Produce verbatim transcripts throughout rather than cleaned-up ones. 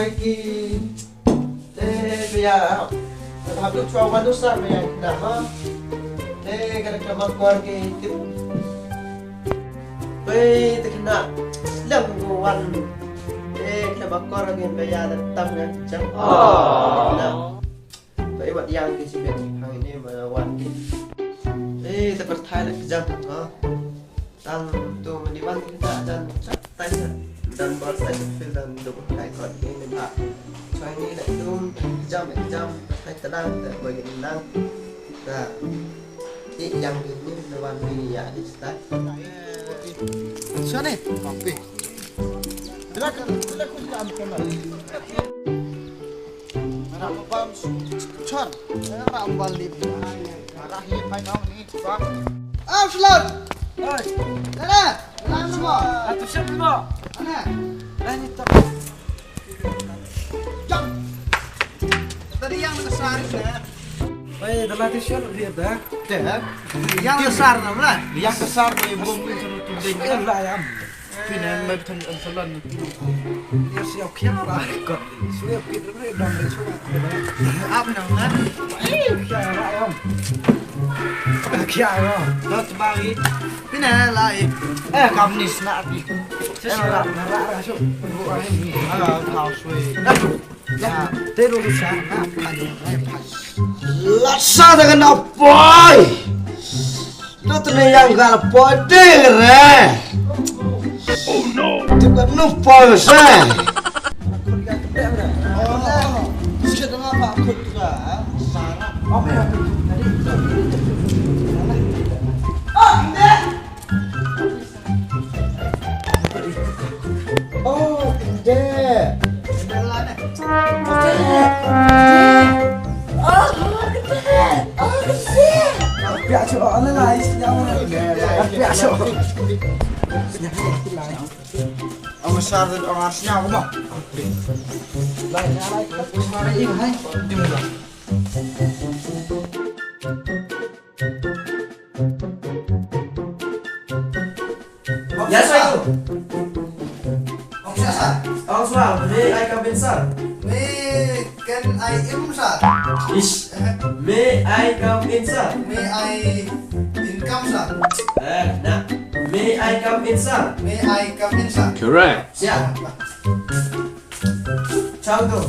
Ki te bia hap tu chwa wan usar bia na ha. Te ka da ka ma kor ki tip. Te te kena lem ko wan. Te ka ma kor ki bia da tam ngan jam. Kena. Te wat yang ki sibet hang ini ma wan ki. Te te perthai la jam ha. Tang tu mani wan kita dan chat tai chat dan bor sai fil dan duk kai kot ke ni ba. Choi ni la dum jam jam tai tadang ta koi ni nang. Ta. Ti yang ni na wan ni ya di stai. Sane, kopi. Bila kan bila ku jam kan. Ra bam chor. Ra bam li. Ra hi pai nong ni ba. Am slot. Oi. Nana. Nana mo. Atu siap mo. Ana. Nani tak. Jam. Tadi yang besar ya. Oi, dalam tu siap dia dah. Dah. Yang besar nama lah. Yang besar tu ibu mungkin suruh tu ding. Lah ya. Pynban ba thang an salan. Ïa siaw khian ra kot. Siaw khian ra dang re suwa. Ap nang na. Ai khian ra ong. Khian ra. Lot bari. Pynban lai. Eh kam ni sna pi. Sna ra ra ra su. Ala thau sui. Te ru sa na pa ni pa. Lasa dengan apa? Lu tu ni yang gal apa ding re. Oh no. Tu kan nu pol sa. Oh, kende. Kende lah ne. Kende. Oh, kende. Oh, kende. Piak cuk, oh, ala lah, is, ya, oh, kende. Piak cuk. Ong sar dan ong arsnya, apa? Lai, lai, lai, lai, lai, lai. Yes, sir. Officer, sir. Officer, may I come in, sir? May can I in, sir? Ish. May I come in, sir? May I in come, sir? Eh, na. May I come in, sir? May I come in, sir? Correct. Yeah. Chao tu.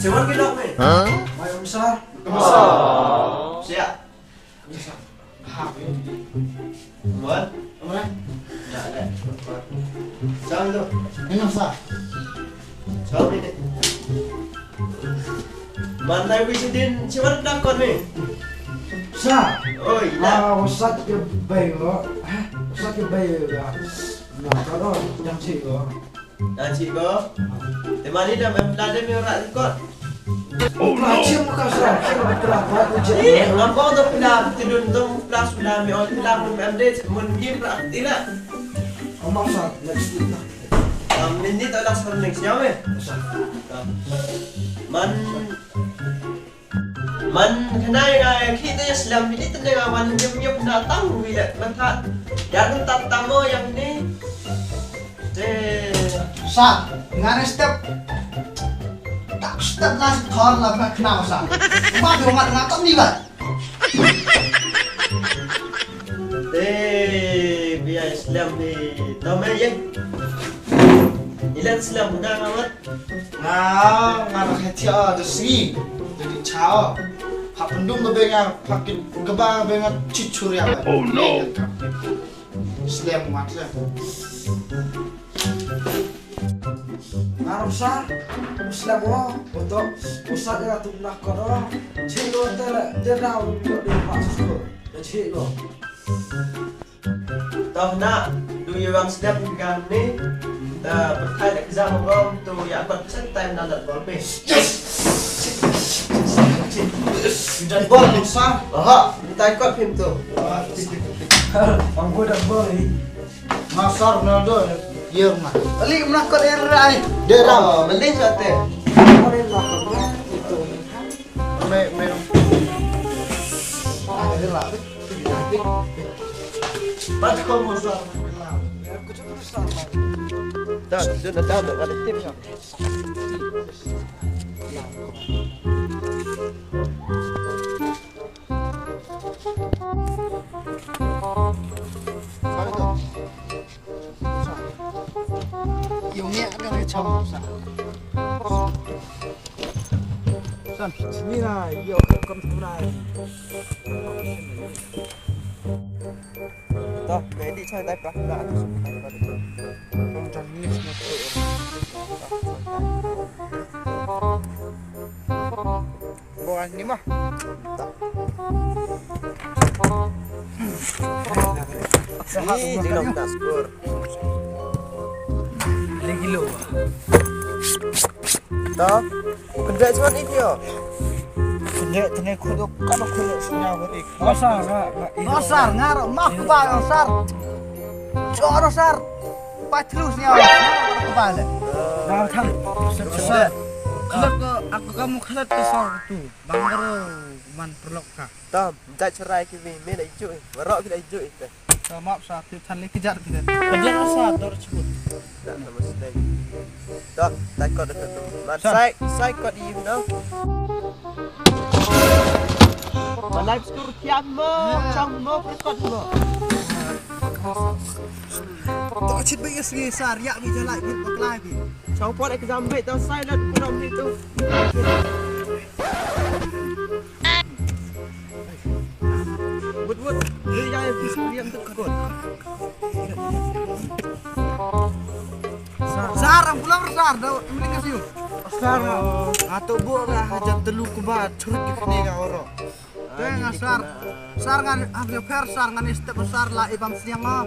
Chewan ki dok me. Huh? Mai um sa. Oh. Siap. Bisa. Ha. Buat. Mai. Ya, ya. Chao tu. Ini sa. Chao ni. Mandai wi sidin chewan dak kon me. Sa. Oi, dak. Ah, usat ke bai lo. Ha? Usat ke bai lo. Na, ka lo, yang chi lo. Yang chi lo. Te mani da mem pla de me rak kot. Oh, no. Pla chi mo ka sa, chi mo pla ba ku je. Ni, ngam ko to pla tidun to pla sula me on pla mun mem de mun ngim rak tila. Amang sa, next week. Am minit olas per next ya me. Sa. Man Man khnai nga khih te slem ni te nga wan nyup nyup na tang wi le man tha. Yang tat tamo yang ni. Te sa nga ne step. Tak step na thor la ba khnau sa. Ba do mat na tam ni ba. Te bia slem ni tame ye. Ilan slem na nga mat. Nga, nga rakhe thia da sngi. Da di chao. Ha pendum da benga, ha ki kaba benga chichur ya. Oh, no. Slem mat slem. Nga rasa slem wo, betul. Usah dia tu nak kodo. Chilo te le, dia dah untuk di rumah susu. Chilo. Tah na du ïa wang step kan ni. Da berkhai da kjam bom tu ïa pat set time na dat bol pe. Yes. Dat bol sa. Aha, tai kot phim tu. Ang ko dat bol ni. Masar na do yer ma. Ali mna kot er rai. De ram. Mending sate. Kot er ma kot. Me me. Ah, de la. Pat ko mo sa. Done, done, done, done. Bo ni mah. Ni jingdong ta skur. Lagi lo. Ta. Kende chuan ik yo. Kende tene khuduk kan khuduk snya ber ik. Osar nga. Osar nga ro mak ba osar. Chor osar. Patrus nya. Ba le. Ba thang. Sir. Khalat ko aku kamu khalat ko sar tu. Bang ro man perlok ka. Tam, jai cherai ki vi, me na iju, warok ki na iju ite. Sa map sa tip than le ki jar ki den. Ka jar sa dor chibut. Da na mesti. Da, tai kot da tu. Man sai, sai kot i no. Malai skur tiam mo, chang mo, kot mo. To chit bi is ni sar ya bi jalai bi paklai bi. Chang pot exam bi to sai lat kuram ni tu. Wut wut. Ni ya ya bis ni am tu kot. Sar, sar, am pulang sar, dah mending kasih. Sar, atu bu ka hajat telu kubat, churut ke kene ka oro. Teng sar, sar ngan, ah, ya per sar ngan step sar la ibam siang ah.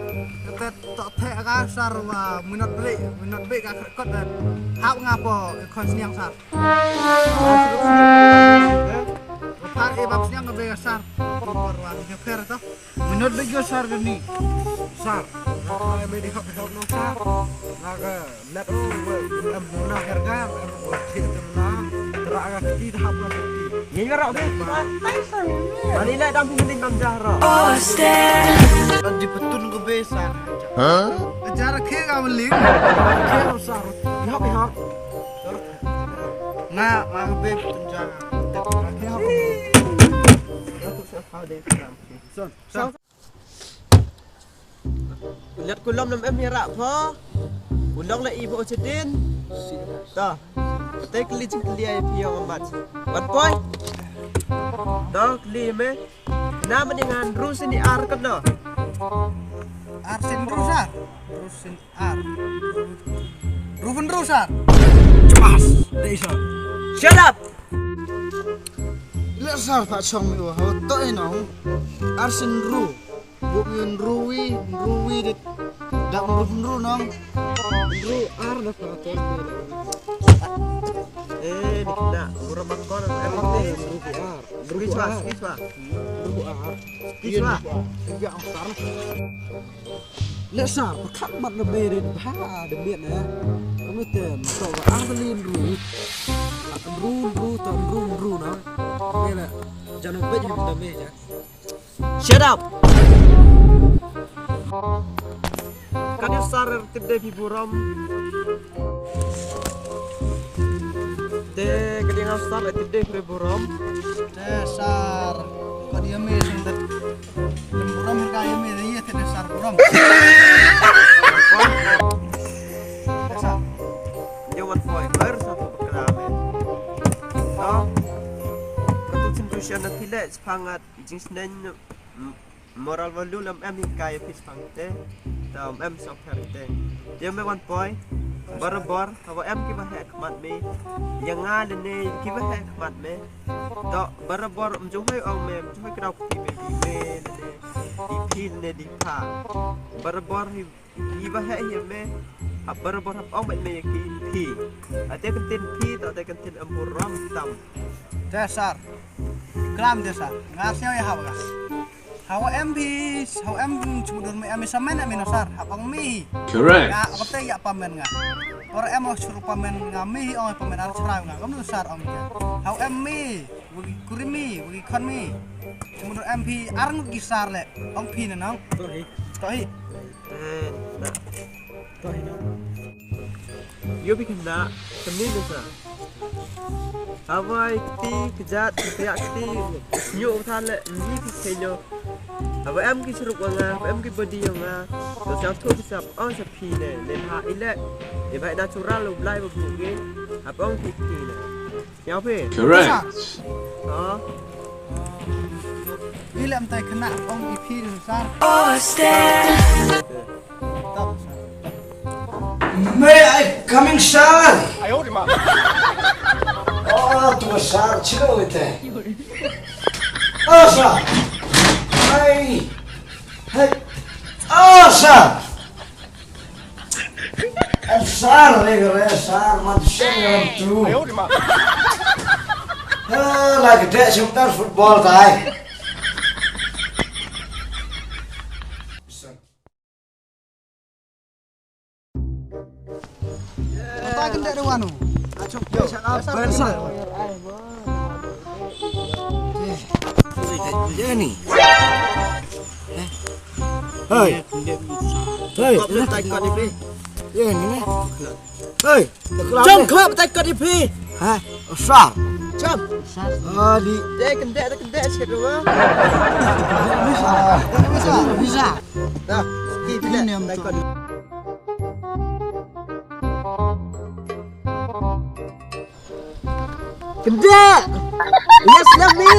Tet tok thek ka sar wa minot beri, minot beri ka kot. Hap ngapo kon siang sar. Par e bak siang ka bega sar. Por wan ke per to. Minot de jo sar ke ni. Sar. Na ka me di hap hap no sar. Na ka let o we em na ker ga em o thik na. Tra ga ti hap na ti. Ye ga ra de. Mani le dam pin ding dam jah ra. Di petun ke be sar. Hah? Ajar ke ga meling. Ke sar. Hap hap. Nga, nga ka beb tun jang. Son. Son. Lat kulom nam em ira pho. Ulong la i pho chedin. Ta. Te kli chik kli ai phi ong mat. Bat poi. Ta kli me. Na mendingan rusin i ar kan no. Ar sin rusa. Rusin Ar. Ruben Ru sar. Cemas. Dei sar. Shut up. Le sar ta chong mi wa to e nong. Arsen Ru. Buk ngin Rui, Rui dit. Dak Ruben Ru nong. Ru ar da pa to. Eh, ni na. Ura makon. Ru ar. Ru ar. Ru ar. Ru ar. Ru ar. Le sar, pakhat mat na me rin bha de miet na. Kamu tem, to ba ang lin ru. Ak ru ru to ru ru na. Me la, jano bet him da me ja. Shut up. Kan yu sar tip de phi burom. Te kadi nga sar la tip de pre burom. Te sar kadi ame sendek. Burom ka ame de ye te sar burom. Te sar. Yo wat poi ber sa tu kala me. To. Katu chin tu shan na pile pangat jing snen. Moral value lam em hi kai pis pang te. Ta em sok thar te. Te me wan poi. Barabor haba em ki ba hek mat me. Yang nga le ne ki ba hek mat me. To barabor em jong hoi ong me, em jong hoi krau ki me di me le ne. Di phi le ne di pha. Barabor hi i ba hek hi me. Hab barabor hab ong me me ki phi. Ate kan tin phi, to ate kan tin em burom tam. Te sar. Klam te sar. Nga sñiaw ya haba ka. Hawa em bi, hawa em chumudon me em samen em no sar. Hapang mi. Correct. Ya, apa te ya pamen nga. Por em o suru pamen nga mi hi ong pamen ar chrai nga. Kam lu sar ong ke. Hau em mi. Wagi kuri mi, wagi khon mi. Mun em phi ar ngut ki sar le. Ong phi na nong. To hi. To hi. Eh, na. To hi na. Yo bi kena. Kemi bisa. Hawai ti kejat, kejat ti. Nyu than le. Ni ti kenyo. Haba em ki sruk wa nga, haba em ki body wa nga. To siang tu ki sap, oh, sa phi ne, ne ha ile. Ne ba natural u blai ba bu ngi. Haba ong ki phi ne. Siang phi? Correct. Oh. Ile em tai kena ong ki phi ne sar. Tam sar. May I coming, sir? Oh, tu sir, chilo ite. Oh, sir. Hey. Hey. Oh, sir. Oh, sir, re, re, sir, man, sir, tu. Ah, like that, some football guy. Ata kan dek ruan tu. Achok pe chak ap. Ban sa. Ye ni. Hei. Hei. Kop le tai kop ni pe. Ye ni ne. Hei. Jom kop tai kop ni pe. Ha. Sa. Jom. Adi. Dek kan dek, dek kan dek sikit tu. Visa. Visa. Dah. Sikit ni tai kop. Kyndiah! Ïa slem mi!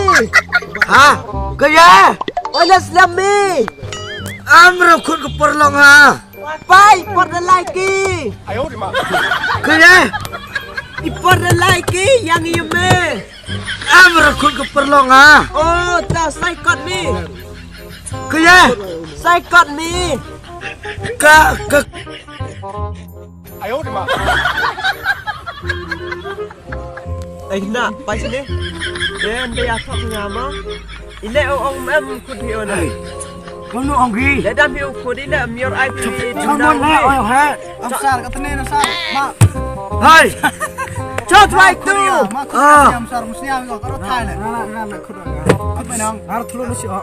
Ha? Kyndiah! Oi, ïa slem mi! Amra khun ka parlong ha! Pai, por da lai ki! Kyndiah! I por da lai ki, yang i me! Amra khun ka parlong ha! Oh, ta sai kot mi! Kyndiah! Sai kot mi! Ka, ka, Ai na, pai sini. Den de ya thok nga ma. Ile o ong em khut hi ona. Kono ong gi. Le dam hi u khut ile mior ai pi. Come on, na ong he. Am sar ka tene na sar. Ma. Hai. Chot wai tu. Ma khut am sar musnya ko karo thai le. Na na na khut. Khut mai nong. Har thulu na si o.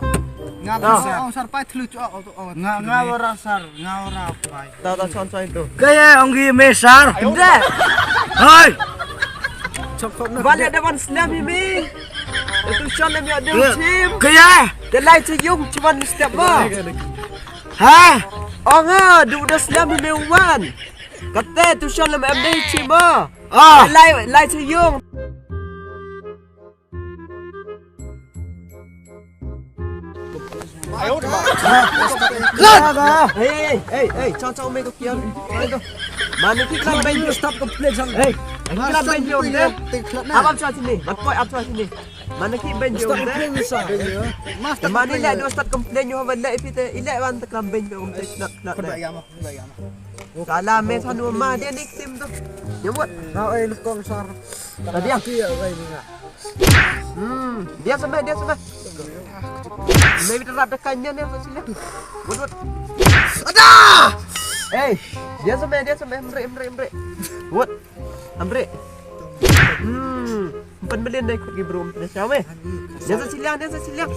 Nga ta sar ong sar pai thulu chu o. Nga nga wara sar, nga wara pai. Ta ta chon chon tu. Kaya ong gi me sar. De. Hai. Chok kop na. Bale da ban slem hi mi. Tu chon le mi adu chim. Kaya. De lai chu yung chu ban step ba. Ha? Ong a du da slem hi mi wan. Kate tu chon le mi adu chim ba. Ah. Lai lai chu yung. Hey, hey, hey, hey, chong chong me ko kiam. Mane ki klam ben stop complete sang. Hey, ki klam ben yo de. Ap ap chwa sini. Mat poi ap chwa sini. Mane ki ben yo de. Mane le do start complain yo ban le ipite ile wan te klam ben yo te klat klat. Kala me thanu ma dia nik tim tu. Ya buat. Na oi lukong sar. Tadi ya. Ki ya gai ni na. Hmm, dia sampai, dia sampai. Maybe terap dekat nya ni, sini. Wut, wut. Ada! Eh, dia sampai, dia sampai. Ambre, ambre, ambre. Wut. Ambre. Hmm, empat million dah ikut di bro. Dia siapa? Dia sa siliang, dia sa siliang.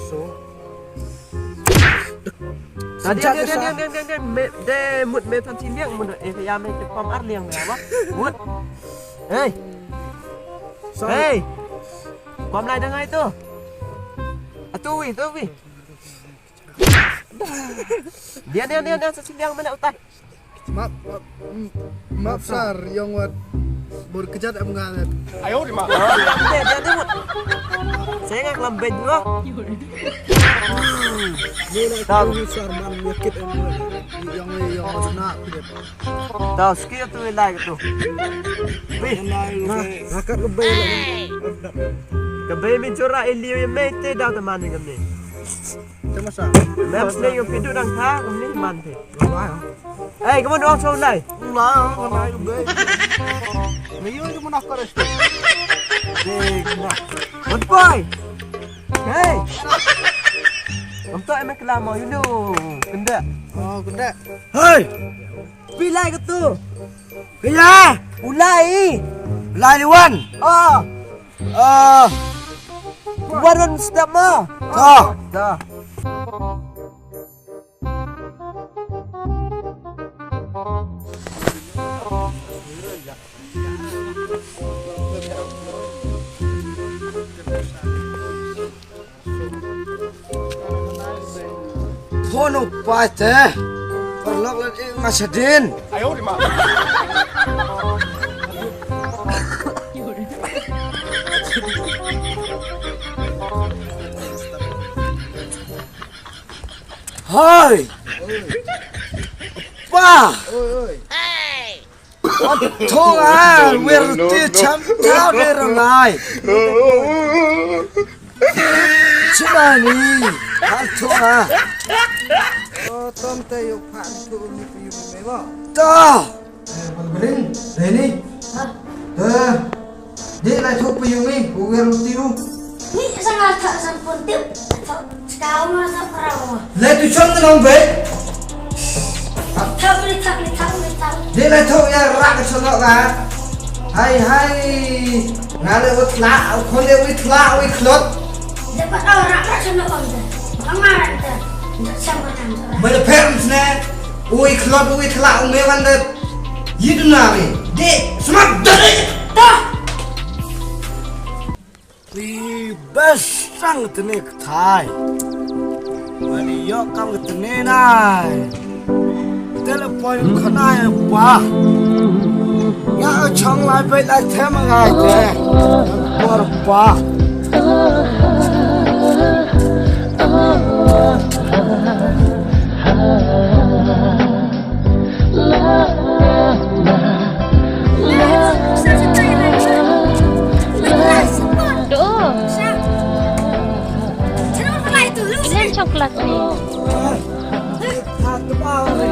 Dia, dia, dia, dia, dia, dia, dia, me, dia mut me tan siliang, mut, eh, ya me ke pam ar liang ya, apa? Mut. Hey. Hey. Kwam lai da ngai tu. Atu wi, tu wi. Dia, dia, dia, dia, sa siliang mana utai. Map, map, mm, map sar, yang wat. Bor kejat em ngat. Ayo di ma. Dia, dia, dia, mut. Saya ngak lambet dulu. Ni nak tahu sar man yakit em. Yang, yang nak. Tau, ski tu lai tu. Pi. Rakat lebay. Ka bei mi jura ili mi te da ta mani kami. Te masa. Mem sne yung pidu dang tha kami man te. Eh, kamu doang song lai. Lai, lai lebay. Ni yung kamu nak kores. Dek na. What boy? Hey. Kamu tu emek lama you know. Kenda. Oh, kenda. Hey. Pilai ke tu? Kaya. U Lai. Lai wan. Ah. Ah. Wan wan step ma. Ah. Da. Phone u pa te. Paralok leh nga shadien. Hoi. Pa. Oi, oi. Thong a, wer ti cham tau de rangai. China ni, hal thong a. O, tom te yo pha ni tu ni pi ni me ba. Ta. Eh, bang bring, Reni. Ha? Eh, dek lai thok payung ni, u wer ti u. Ni sangat tak sampun tip, tak sekau ma tak perawa. Lai tu chong nong be. Tak boleh, tak boleh, tak boleh, tak boleh. Dek lai thok ya rak ke chong ka. Hai, hai. Nga le u tla, u khon le u tla, u khlot. Dapat orang rak chong om de. Orang marah de. Untuk sama nang. Mele parents ne. U khlot, u tla, u me wan de. Yi duna me. De, smak de. Dah. Pi best sang tene kthai. Mani yok kam tene nai. Telepon khanai pa. Ya chang lai pe lai them ngai te. Por pa. Doh. Ini coklat ni.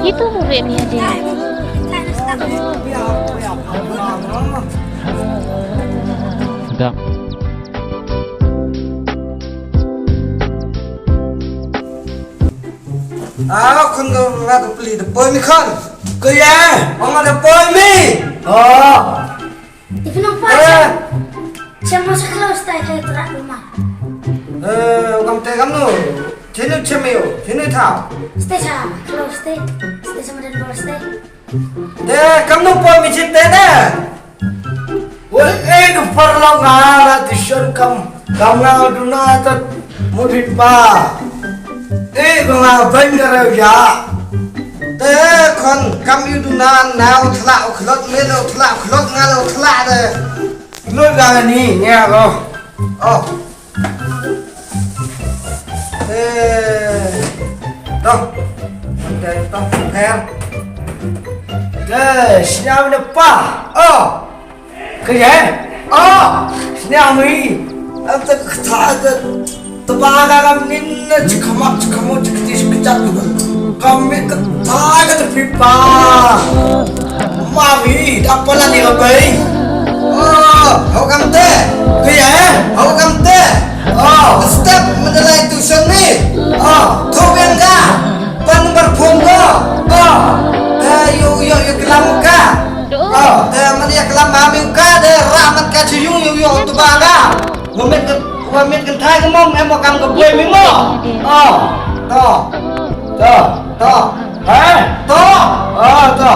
Itu murid ni ada. Dah. Aw, khun ka rat pli da poi mi khun. Ka ya, ong da poi mi. Oh. Ipi nong pa. Eh. Chem ma sa close tai kai tra ma. Eh, kam te kam no. Chenu chem yo, chenu tha. Stay sa close stay. Stay sa madan bor stay. Te kam no poi mi chit te ne. Wei, eh, du paralok nga la tuition kam, kam nga duna tat mudit pa. Eh, ba nga ban ka rau ya. Te khun kam yu duna na u tla u khlot me u tla u khlot nga u tla de. Lu la ni nya ko. Oh. Eh. Dong. Dong. Her. Deh, sniaw ne pa. Oh. Kaya. Oh. Sniaw ni. Am tak kata tak. Tebak agam ni na cikamak cikamu cikatis kecak. Kami kata kata pipa. Mami, tak pernah ni kapai. Oh, hau kam te. Kaya, eh? Hau kam te. Oh, step mendelai tu seni. Oh, tu yang ka. Pan berpun ko. Oh, eh, yu, yu, yu kelam ka. Oh, eh, mana ya kelam mami ka, de rahmat ka ciyung, yu, yu, tu bala. Wa met ka, wa met ka thai ka mom, em wa kam ka bwe mi mo. Oh, to. To, to. Eh, to. Oh, to.